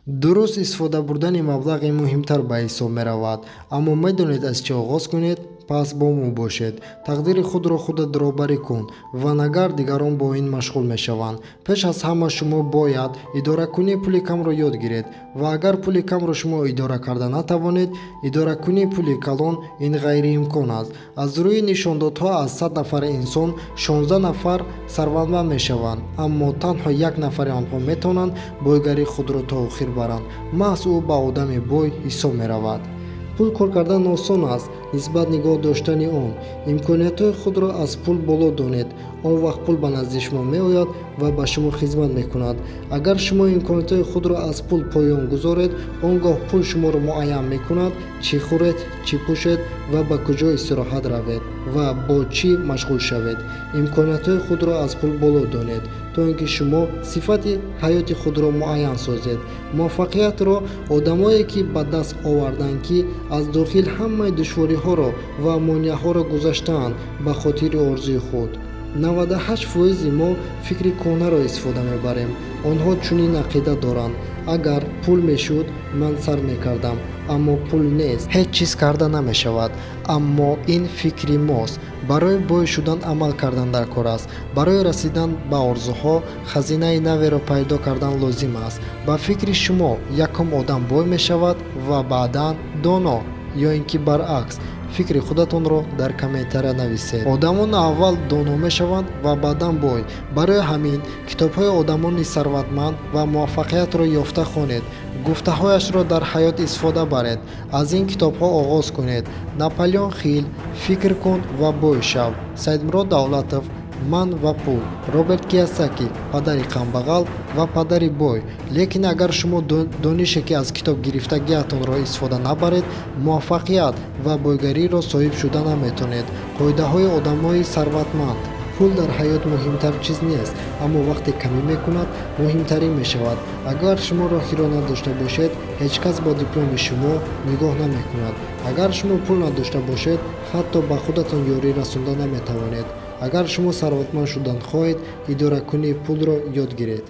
Дуруст истифода бурдани маблағи муҳимтар ба ҳисоб меравад, аммо медонед, аз чӣ оғоз кунед? Пас бо мо бошед. Тақдири худро худат роҳбарӣ кун ва нагар дигарон бо ин машғул мешаванд. Пеш аз ҳама шумо бояд идоракунии пули камро ёд гиред ва агар пули камро шумо идора карда натавонед, идоракунии пули калон ин ғайриимкон аст. Аз рӯи нишондодҳо, аз 100 нафари инсон 16 нафар сарватманд мешаванд, аммо танҳо як нафари онҳо метавонанд бойгарии худро то охир баранд. Маҳз ӯ ба одами бой ҳисоб меравад. Пул кор кардан осон аст нисбат нигоҳ доштани он. Имкониятҳои худро аз пул боло донед, он вақт пул ба назди шумо меояд ва ба шумо хизмат мекунад. Агар шумо имкониятҳои худро аз пул поён гузоред, он гоҳ пул шуморо муайян мекунад, чӣ хӯред, чӣ пӯшед ва ба куҷо истироҳат равед ва бо чӣ машғул шавед. Имкониятҳои худро аз пул боло донед, то ин ки шумо сифати ҳаёти худро муайян созед. Муваффақиятро одамое ки ба даст оварданд, ки аз дохил ҳамаи душвориҳоро ва монеаҳоро гузаштаанд ба хотири орзуи худ. 98 фоизи мо фикри кӯҳнаро истифода мебарем. Онҳо чунин ақида доранд: агар пул мешуд, ман сар мекардам, аммо пул нест, ҳеҷ чиз карда намешавад. Аммо ин фикри мост. Барои бой шудан амал кардан дар кор аст. Барои расидан ба орзуҳо хазинаи наверо пайдо кардан лозим аст. Ба фикри шумо, якум одам бой мешавад ва баъдан доно ё ин ки баръакс? Фикри худатонро дар комментария нависед. Одамон аввал доно мешаванд ва баъдан бой. Барои ҳамин китобҳои одамони сарватманд ва муваффақиятро ёфта хонед, гуфтаҳояшро дар ҳаёт истифода баред. Аз ин китобҳо оғоз кунед: Наполеон Хилл, «Фикр кун ва бой шав», Саидмурод Давлатов, «Ман ва пул», Роберт Киясаки, «Падари камбағал ва падари бой». Лекин агар шумо донише, ки аз китоб гирифтагиатонро, истифода набаред, муваффақият ва бойгариро соҳиб шуда наметавонед. Қоидаҳои одамои сарватманд. Пул дар ҳаёт муҳимтар чиз нест, аммо вақте камӣ мекунад, муҳимтарин мешавад. Агар шумо роҳиро надошта бошед, ҳеҷ кас бо дипломи шумо нигоҳ намекунад. Агар шумо пул надошта бошед, ҳатто ба худатон ёрӣ расонда наметавонед. Агар шумо сарватманд шудан хоҳед, идоракунии пулро ёд гиред.